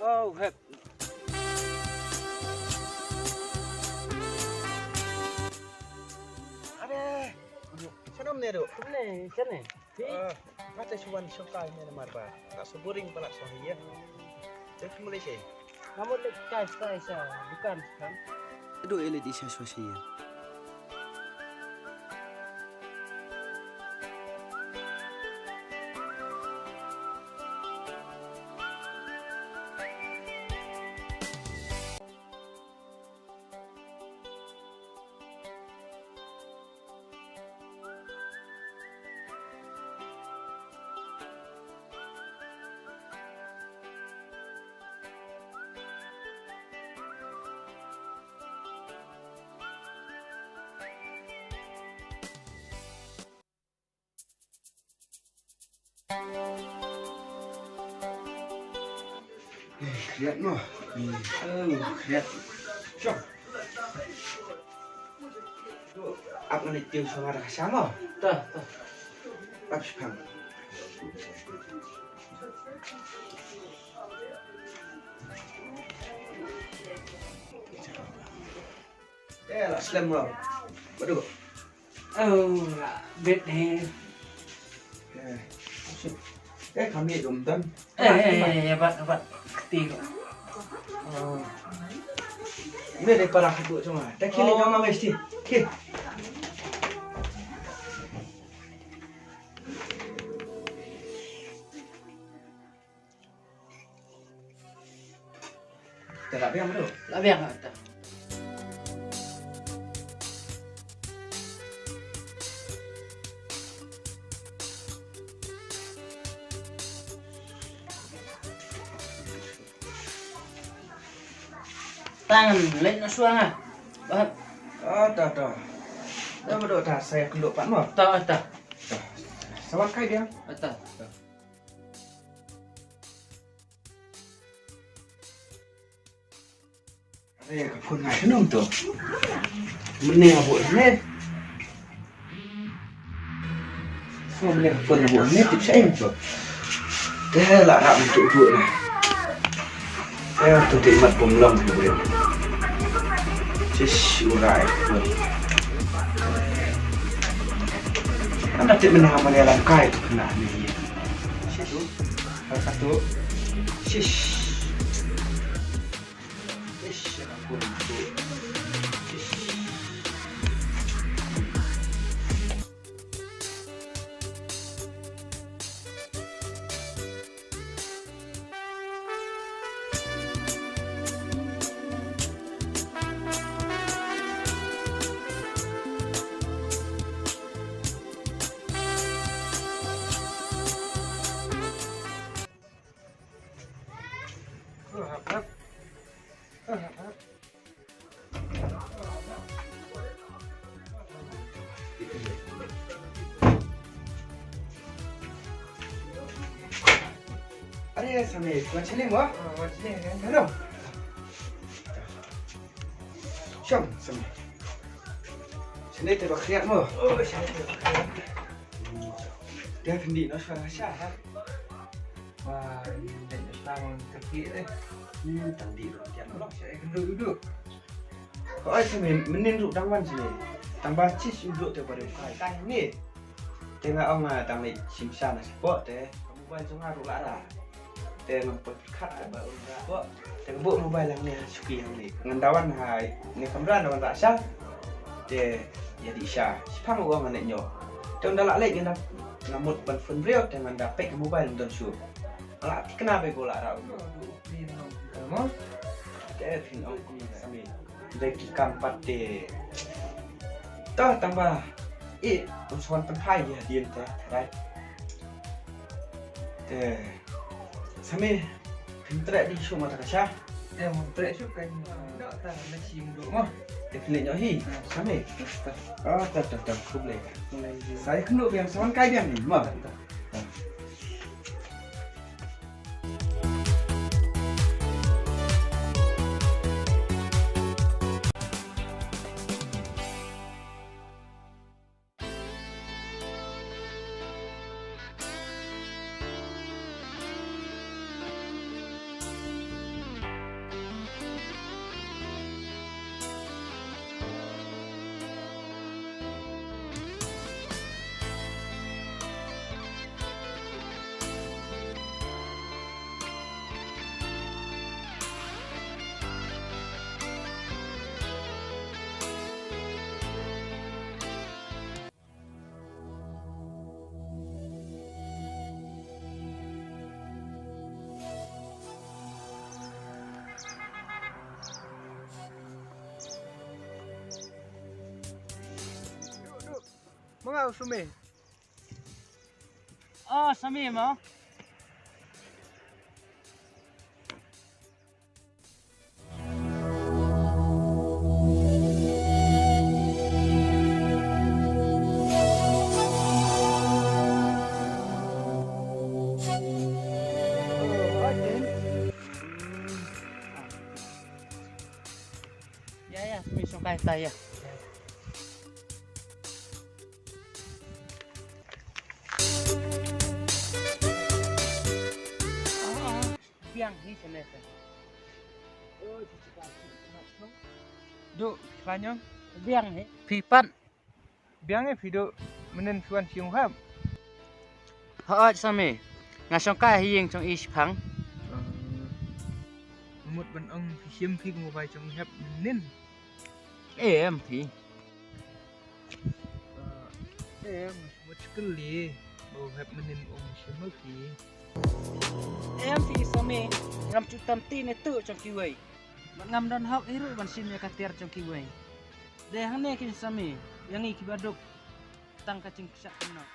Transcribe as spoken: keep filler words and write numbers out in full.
Oh, hep. Are, shalom ne ru. Ne, shalom. Hi. Ah, mata shuwan shukai ne marba. Tak suburing pala suan ya. Cek mulai sih. Namun lek kai kai sa bukan kan. Aduh, ele di sa suasi ya. Khriat mo. Oh, khriat. Shong. Ap ngan tiu shong ada kasha mo. Tah, tah. Ap shipang. Eh, la slem mo. Badu. Oh, la bit he. Eh, eh, kami dum tan. Eh, eh, eh, ya bat, bat. Ti. Oh. Ini dari para aku cuma. Tak kili sama mesti. Ki. Te la biang tu. La biang tu. Tangan leh na suang ah. Bah. Ah, ta, ta. Dah berdoa ta saya keluk pat mo. Ta, ta. Ta. Sawan kai dia. Ta. Are, ka phone ngai khnum tu. Mene abu ne. So mene ka phone abu ne tip sa ing tu. Te la rak mentuk tu na. Te tu ti mat pom long tu. Sis urai. Anda tip mene abu ne lang kai tu kena ni. Sis tu. Satu. Sis. Sis. Are, Sami, wan sini mo? Wan sini, kan? Hello. Shong, Sami. Sini te ba khriat mo. Oh, sini te ba khriat. Dia kendi no suara sha. Wah, ini dah tang terkik eh. Hmm, tang di ro tiang ro. Saya kendu duduk. Ko ai sini menin ru dang wan sini. Tang ba chis uduk te baru kai. Kai ni. Tengah ong ah tang ni simsa na sepok te. Kamu ban sungai ru lara. Te ngam pun kat te baru sepok. Te ngebuk mobile yang ni suki yang ni. Ngan dawan hai ni kamera dawan tak sah. Te ya di sha. Sipang uang anak nyo. Te unda lak lek ngam ngamut ban phone brio te ngan dapek mobile ngan don shu. Ala ti kena be gola rau. Mo. Te phin ong ku sami. Dei ki kam pat te. Ta tang ba. I, ong son pen phai ya dien te. Right. Te. Sami. Phin trek di shu mata kasha. Te mo trek shu kan. Dok ta na sim dok mo. Te phin lek nyo hi. Sami. Ah, ta ta ta. Kublai. Sai kenu biang son kai biang ni. Mo. Wow, Sumi. Oh, Sumi mo. Ya, ya, Sumi, shong kai ta ya. Biang hi sene se. Du, panyong. Biang hi. Phi pat. Biang hi phi du. Mynnin phi wan sing hap. Hooid Sami. Nga shong kai ha ïing jong i shipang. Mut ban ong phi shim phi kumba jong hep mynnin. Em phi. Em, mut kylli. Ba hep mynnin ong shim phi. Em phi Sami. Ngam ju tam ti ne tu jong kiwei. Bad ngam don hok hi ruh ban shim ïa ka tiar jong kiwei. Dei hangne kin Sami, ïa ngi kiba duk. Tang ka jingpynsah kynnoh.